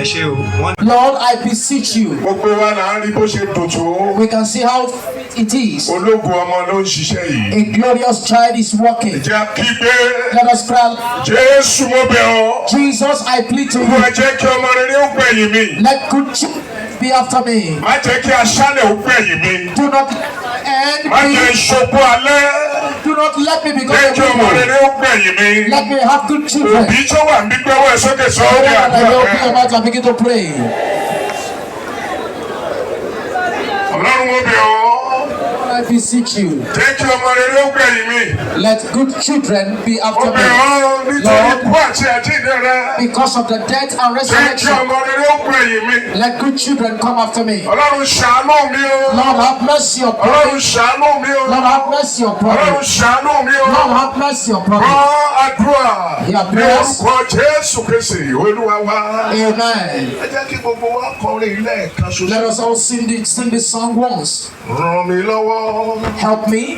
Ṣé o. Wọ́n Lord, I beseech you. Gbogbo wa là ń rí bó ṣe dùn tó. We can see how it is. Ológun ọmọ ló ń ṣiṣẹ́ yìí. A glorious child is working. Jẹ́ kígbe. Let us cry. Jésù, mo bẹ̀ ọ́. Jesus, I plead to Olúwa, you. jẹ́ kí ọmọ rere ó gbẹ̀yìn mi. Let good children be after me. Má jẹ́ kí aṣálẹ̀ ó gbẹ̀yìn mi. Do not end Má jẹ́ me. ṣopó alẹ́. Do not let me become Jẹ́ kí a ọmọ widow. rere ó gbẹ̀yìn mi. Let me have good children. Òbí tó wà ní gbẹ́wọ́ ẹ̀ sókè sọ ọ́ ní Like àdúrà you open your bẹ́ẹ̀. mouth and begin to pray. Ọlọ́run, mo bẹ̀ ọ́. I beseech you. Jẹ́ kí ọmọ rere ó gbẹ̀yìn mi. Let good children be Mo after bẹ̀ me. ọ́ nítorí Lord, ikú àti àjíǹde rẹ. because of the death and Jẹ́ kí resurrection, ọmọ rere ó gbẹ̀yìn mi. let good children come after me. Ọlọ́run, ṣàánú mi o. Lord, have mercy upon me. Ọlọ́run, ṣàánú mi o. Lord, have mercy upon Ọlọ́run, me. ṣàánú mi o. Lord, have mercy upon me. Gbọ́ àdúrà. Hear Ní prayers. orúkọ Jésù Kristi Olúwa wa. Amen. Ẹ jẹ́ kí gbogbo wa kọrin lẹ́ẹ̀kan ṣoṣo. Let us all sing this song once. Ràn mí lọ́wọ́. Help me.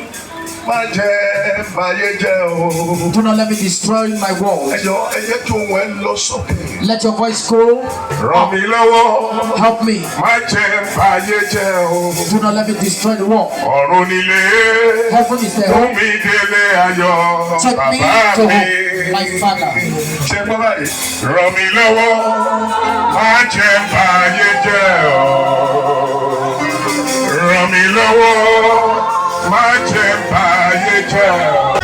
Má jẹ́ bayé jẹ́ o. Do not let me destroy my world. Ẹ jọ̀ọ́, ẹ jẹ́ kí ohùn ẹ lọ sókè. Let your voice go. Ràn mí lọ́wọ́. Help me. Má jẹ́ bayé jẹ́ o. Do not let me destroy the world. Ọ̀run nílé. Heaven is the Mú home. mi délé ayọ̀. Take me Bàbá to mi. home, my Father. Ṣé gbọ́ báyìí? Ràn mí lọ́wọ́. Má jẹ́ bayé jẹ́ o. Ràn mí lọ́wọ́. Má jẹ́ bayé jẹ́ o.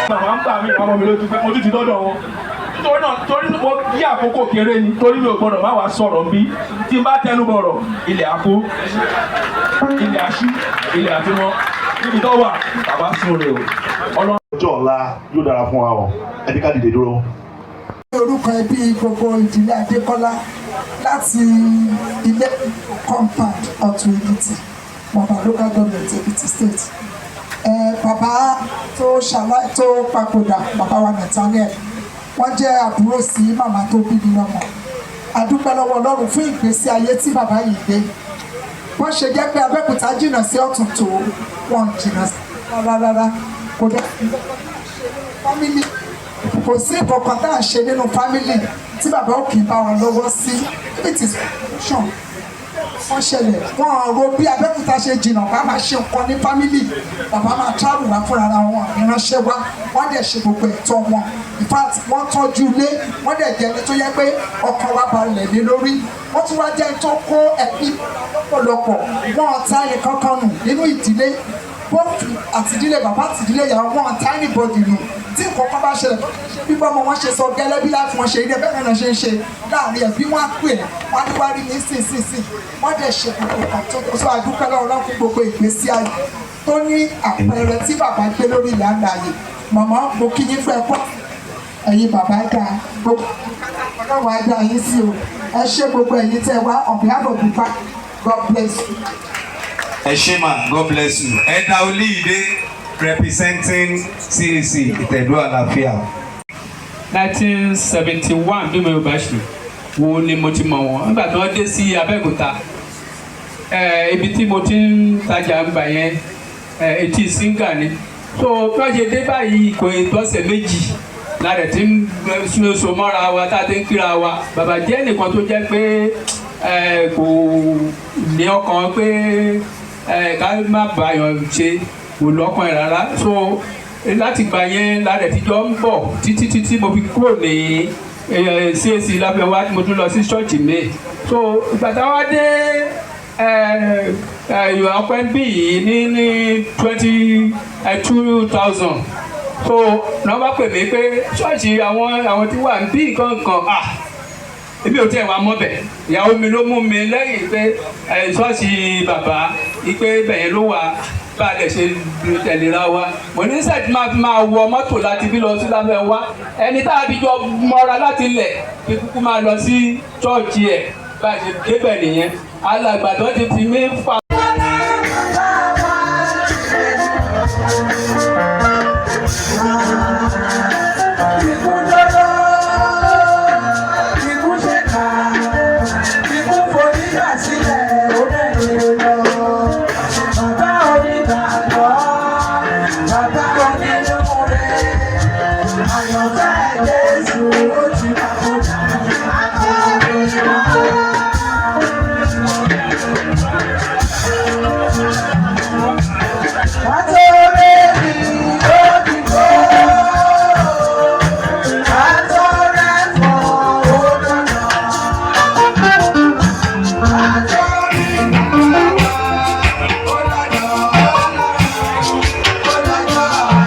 Màmá ń gbà mí àwọn ọmọ mi lójú pé mo tún ti dọ́dọ̀ wọn. Nítorí náà, torí mo yí àkókò kéré ni, torí mi ò gbọdọ̀ má wàá sọ̀rọ̀ bí tí n bá tẹnu bọ̀rọ̀, ilẹ̀ àkó, ilẹ̀ àṣú, ilẹ̀ àtúmọ̀ níbi tó wà. Bàbá sùn rè o. Ọlọ́run. Ọjọ́ ọ̀la yóò dára fún wa o. Ẹ jẹ́ ká dìde dúró. Orúkọ ẹbí gbogbo ìdílé Adékọ́lá láti ilé compound, Ọ̀tún Èkìtì, Mọ̀bà Local Government, Èkìtì State. Ẹ bàbá tó ṣàlàyé tó papòdà, bàbá wa Nathaniel, wọ́n jẹ́ àbúrò sí màmá tó bí mi lọ́mọ. A dúpẹ́ lọ́wọ́ Ọlọ́run fún ìgbésí ayé tí bàbá yìí gbé. Wọ́n ṣe jẹ́ pé Abẹ́òkúta jìnnà sí Ọ̀tún tó, wọ́n jìnnà sí rárá rárá. Kò dẹ́ family, kò sí nǹkan tá à ń ṣe nínú family tí bàbá ò kì í bá wọn lọ́wọ́ sí. If it is sure wọ́n ṣẹlẹ̀, wọ́n ro bí Abẹ́òkúta ṣe jìnnà, bá máa ṣe nǹkan ní family, bàbá máa travel wá fúnra ara wọn, ìránṣẹ́ wá, wọ́n dẹ̀ ṣe gbogbo ẹ̀tọ́ wọn. In fact, wọ́n tọ́jú ilé, wọ́n dẹ̀ jẹ́ ẹni tó yẹ pé ọkàn wa balẹ̀ lé lórí. Wọ́n tún wá jẹ́ ẹni tó kó ẹbí lọ́pọ̀lọpọ̀. Wọ́n ta ẹni kankan nù nínú ìdílé, both àtìdílé bàbá, àtìdílé ìyàwó. Wọn ta anybody nù. Tí nǹkan kan bá ṣẹlẹ̀, bí bọ́mọ wọn ṣe sọ gẹ́lẹ́ bí láti wọn ṣe rí ẹ, bẹ́ẹ̀ náà ṣe ń ṣe láàrin ẹbí. Wọn á pè é, wọn á ní wá rí ní sínsìnsìn, wọ́n dẹ̀ ṣe gbogbo nǹkan tó sọ. Àdúpẹ́ lọ́wọ́ Ọlọ́run fún gbogbo ìgbésí ayé tó ní àpẹẹrẹ tí bàbá gbé lórí ilẹ̀ àgbáyé. Màmá, mo kí yín fún ẹ̀kọ́ ẹ̀yin. Bàbá dáa, gbogbo Ọlọ́run á dá yín sí o. Ẹ ṣé gbogbo ẹ̀yin tẹ́ wá. On behalf of the family, God bless you. Ẹ ṣé mà, God bless you. Elder Olíyìdé representing CAC Ìtẹ̀dó Àlàáfíà. 1971, bí mi ò bá ṣe wo ni mo ti mọ̀ wọ́n nígbà tí wọ́n dé sí Abẹ́òkúta. Ibi tí mo ti ń tajà ń gbà yẹn, etí singa ni. So bí wọ́n ṣe dé báyìí, kò ì tọ́sẹ̀ 2 lára tí ń so mọ́ra wa tá a ti ń kíra wa. Bàbá jẹ́ nìkan tó jẹ́ pé Kò ní ọkàn pé ká má bàyàn ṣe, kò lọ́kàn ẹ̀ rárá. So láti gbà yẹn ládẹ̀ tíjọ́ ń bọ̀ títí títí mo fi kúrò ní CAC Láfẹ́nwá, mo tún lọ sí ṣọ́ọ̀ṣì mi. So ìgbà táwa dé ọpẹ́ bí yìí ní 2000, so náà bá pè mí pé ṣọ́ọ̀ṣì àwọn tí wà ń bí nǹkan kan. Ah, èmi ò tiẹ̀ wá mọ́ bẹ̀. Ìyàwó mi ló mú mi lẹ́yìn pé ṣọ́ọ̀ṣì bàbá ipe bẹ̀yẹn ló wà, bá a lè ṣe tẹ̀léra wa. Mo ní sẹ́ẹ̀tì máa fi máa wọ mọ́tò láti bí lọ sí Láfẹ́nwá, ẹni tá a fi jọ mọ́ra láti lẹ̀ kí kúkú máa lọ sí ṣọ́ọ̀ṣì ẹ̀. Bá a ṣe débẹ̀ nìyẹn, alàgbà tó ti fi mí fà. Ikú lọ́rọ́, ikú ṣèkà, ikú fonígbà sílẹ̀, ó bẹ̀rẹ̀ lọ. Bàbá onígbàgbọ́, bàbá onínúure, àyànfẹ́ Jésù ó ti papòdà, àkọ́kọ́. Àtọ̀rẹ́ mi ó ti kó. Àtọ̀rẹ́ fọ́ ó dọ̀nà. Àtọ̀rẹ́ ó dọ̀nà. Ó dọ̀nà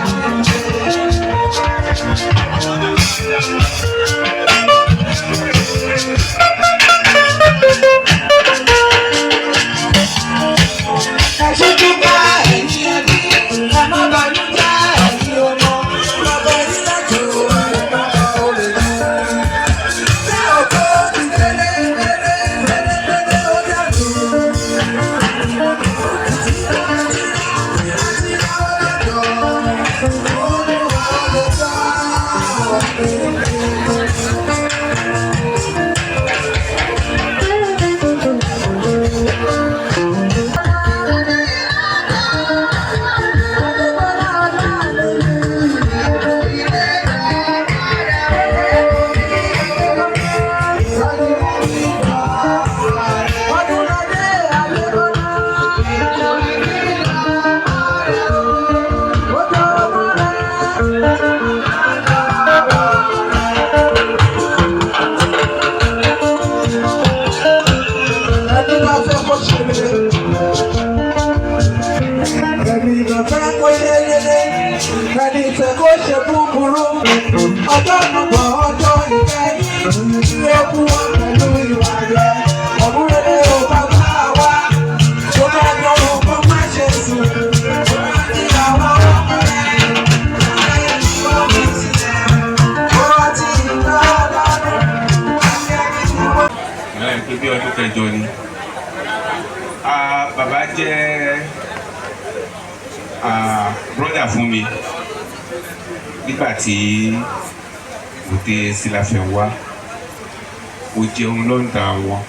àṣìṣe. Ẹ̀ṣújú bá ẹ̀yin ẹbí, ẹ má bànújẹ́ ẹ̀yin ọmọ. Bàbá onílẹ̀jọ́ ẹ̀ má bá olè lọ. Ṣé òkú ti délé délé délé délé ó dàrú? Ọdúnládé Adébọ́lá. Ó jọ ọmọ rẹ̀. Ẹni bá fẹ́ kó ṣe rere. Ẹni bá fẹ́ kó ṣe rere. Ẹni fẹ́ kó ṣe búburú. Ọjọ́ gbogbo ọjọ́ ìkẹyìn. Tí ó kú wọn pẹ̀lú ìwà rẹ̀. Ọ̀múrere ò bàbá wa. Tó bá dọ̀rùn kó má ṣe sùn. Ó rántí àwọn ọmọ rẹ̀. Ayé tí wọ́n fi sílẹ̀. Ó rántí ìgbà ọlọ́run. Àti ẹni tí wọ́n. Ẹ pé bí ọdún kẹjọ ni. Ah, bàbá jẹ́ brother fún mi nígbà tí mo dé sí Láfẹ́nwá. Mo jẹun lọ́ǹda wọn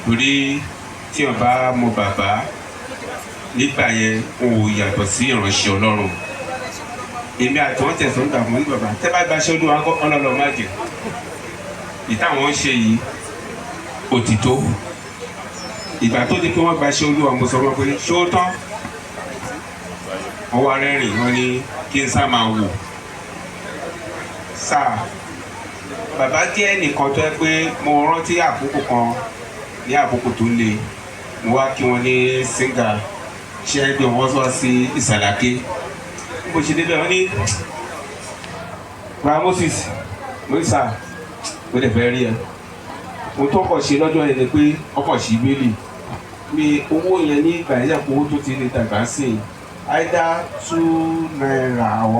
torí tí wọn bá mọ bàbá nígbà yẹn, wọn ò yàtọ̀ sí ìránṣẹ́ Ọlọ́run. Èmi àti wọn tẹ̀sán gbà mọ́ ní bàbá tẹ́ bá gbaṣẹ́ Olúwa kọ́ ọlọ́lọ́ má jẹ ìtàwọn ń ṣe yìí òtítọ́. Ìgbà tó di pé wọ́n gbaṣẹ́ Olúwa, mo sọ wọn pé ṣó tán. Wọ́n wá rẹ́rìn, wọ́n ní kí n sá máa wò sáà. Bàbá jẹ́ ẹnìkan tó yẹ pé mo rántí àkókò kan, ní àkókò tó le, mo wá kí wọ́n ní síngà ṣé ẹgbẹ́ wọn wá sí Ìsàlàké. Bí mo ṣe débẹ̀, wọ́n ní, "Bra Moses." Mo ní, "Sà, mo lè fẹ́ rí ẹ." Mo tó kọ̀ ṣe lọ́jọ́ yẹn ni pé ọkọ̀ sí bílì mi owó yẹn ní ìgbà yẹn, kó owó tó ti lè dàgbà sí i, either ₦2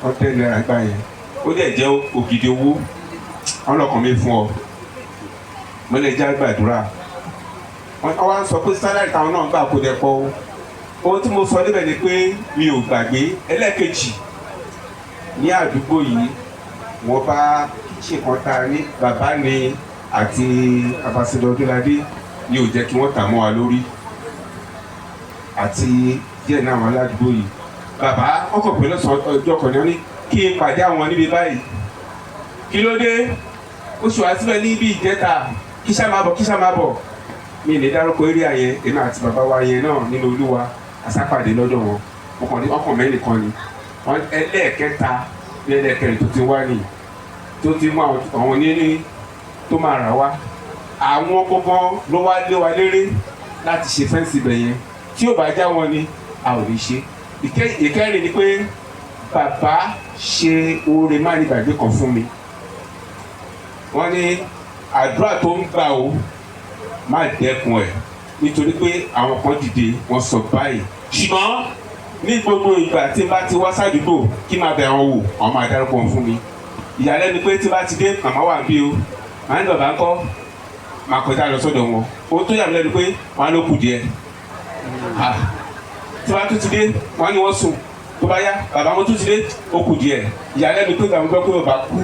or ₦100 gbà yẹn, ó dẹ̀ jẹ́ ògidì owó. Ọlọ́kàn mi fún ọ, mo lè já gbàdúrà. Wọ́n wá sọ pé salary táwọn náà gbà kó dẹ̀ pọ̀ o. Ohun tí mo sọ níbẹ̀ ni pé mi ò gbàgbé. Ẹlẹ́ẹ̀kejì, ní àdúgbò yìí, wọ́n bá kitchen kan ta ní bàbá ni àti Ambassador Ọdúnládé ni ò jẹ́ kí wọ́n tà mọ́ wa lórí, àti díẹ̀ náà àwọn aládùúgbò yìí. Bàbá ọkọ̀ pẹ̀lú ọjọ́ kan ní wọ́n ní kí n pàdé àwọn níbi báyìí. Kí ló dé? Oṣù àtibẹ̀ níbi ìjẹta. Kí sá máa bọ̀, kí sá máa bọ̀. Mi lè dárúkọ eré yẹn. Èmi àti bàbá wa yẹn náà nínú Olúwa àsápàdé lọ́dọ̀ wọn. Ọkàn ní ọkàn mẹ́rin kan ni. Ẹlẹ́ẹ̀kẹta ní ẹlẹ́ẹ̀kẹrin tó ti wá nìyí, tó ti mú àwọn oníní tó máa rà wá. Àwọn gbọ́ngàn ló wá lé wa léré láti ṣe fence ibẹ̀ yẹn. Tí ò bá já wọn ni, a ò ní ṣe. Ìkẹrin ni pé bàbá ṣe oore má ní gbàgbé kan fún mi. Wọ́n ní àdúrà tó ń gbà ó, má dẹ́kun ẹ̀, nítorí pé àwọn kan dìde, wọ́n sọ báyìí. Ṣùgbọ́n ní gbogbo ìgbà tí n bá ti wá sádùúgbò kí n máa bẹ̀ wọn wò, àwọn máa dárúkọ wọn fún mi. Ìyàlẹ́nu pé tí n bá ti dé, màmá wà bí o, màá ní bàbá ńkọ́, máa kọjá lọ sọ́dọ̀ wọn. Ohun tó yà mí lẹ́nu pé wọ́n á ló kù díẹ̀. Tí wọ́n á tún ti dé, wọ́n á ní wọ́n sùn. Tó bá yá, bàbá wọn tún ti dé, ó kù díẹ̀. Ìyàlẹ́nu pé bàbá gbọ́ pé bàbá kú,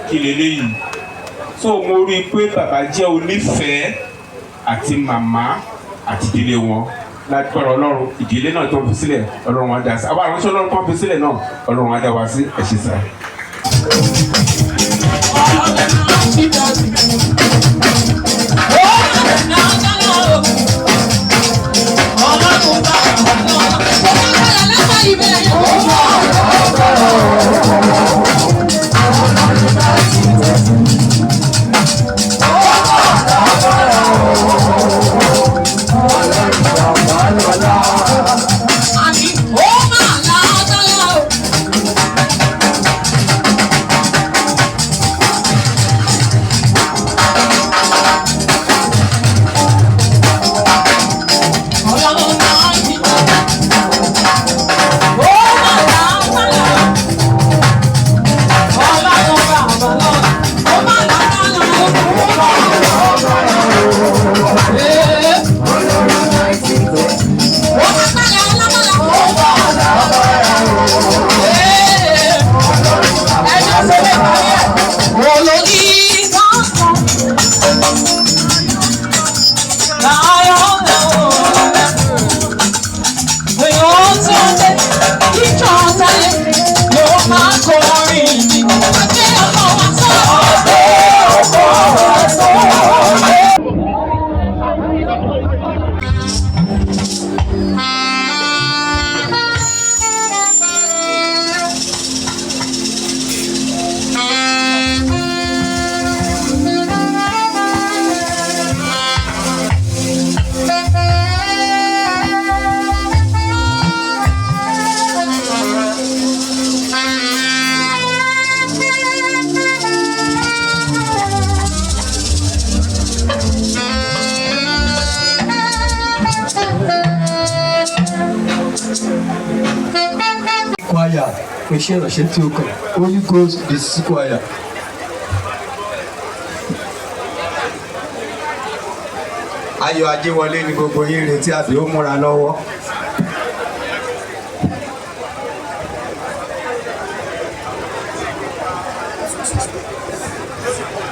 kí leléyìí? So mo rí i pé bàbá jẹ́ onífẹ̀ẹ́ àti màmá àti ìdílé wọn. Lágbára Ọlọ́run, ìdílé náà tó ń fi sílẹ̀, Ọlọ́run á dá sí. Àwọn àránṣẹ́ Ọlọ́run tó ń fi sílẹ̀ náà, Ọlọ́run á dá wa sí. Ẹ ṣé sá. Choir fún iṣẹ́ ìránṣẹ́ tí ó kàn, Holy Ghost District Choir. Ayọ̀ Ajéwọlé ni gbogbo yín retí, àbí ó múra lọ́wọ́?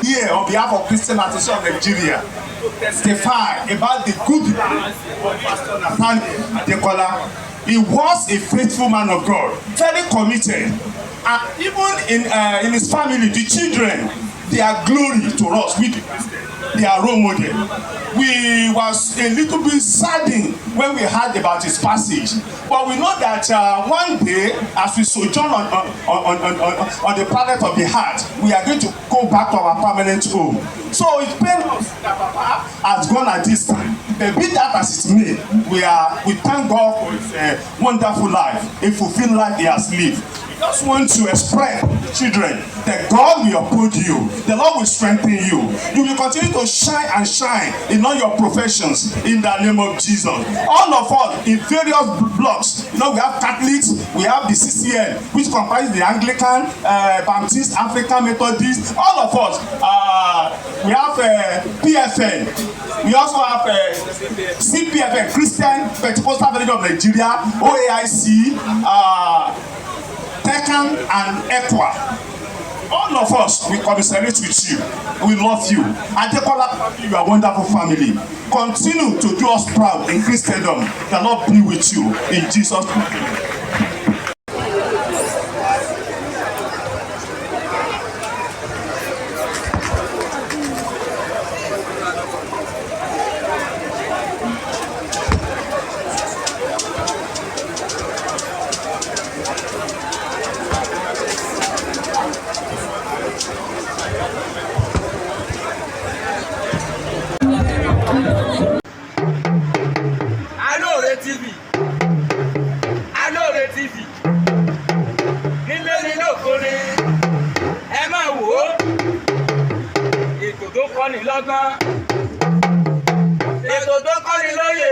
Here, on behalf of Christian Association of Nigeria, to testify about the good of Pastor Nathaniel Adekola. He was a faithful man of God, very committed, and even in his family, the children, they are glory to us. We the Christians, they are role model. We was a little bit saddened when we heard about his passage, but we know that one day, as we sojourn on the planet of the heart, we are going to go back to our permanent home. So it pains us that Papa has gone at this time. But be that as it may, we thank God for his wonderful life, a fulfilled life he has lived. We just want to express to children that God will uphold you, the Lord will strengthen you. You will continue to shine and shine in all your professions in the name of Jesus. All of us in various blocks, we have Catholics, we have the CCN, which comprises the Anglican, Baptist, African, Methodist, all of us. We have PFN. We also have CPFN, Christian Pentecostal Fellowship of Nigeria, OAIC, TECAN, and ECWA. All of us, we commiserate with you. We love you. Adekola family, you are a wonderful family. Continue to do us proud in Christendom. The Lord be with you in Jesus' name. Ètò tó kọ́ni lọ́gbọ́n. Ètò tó kọ́ni lóye.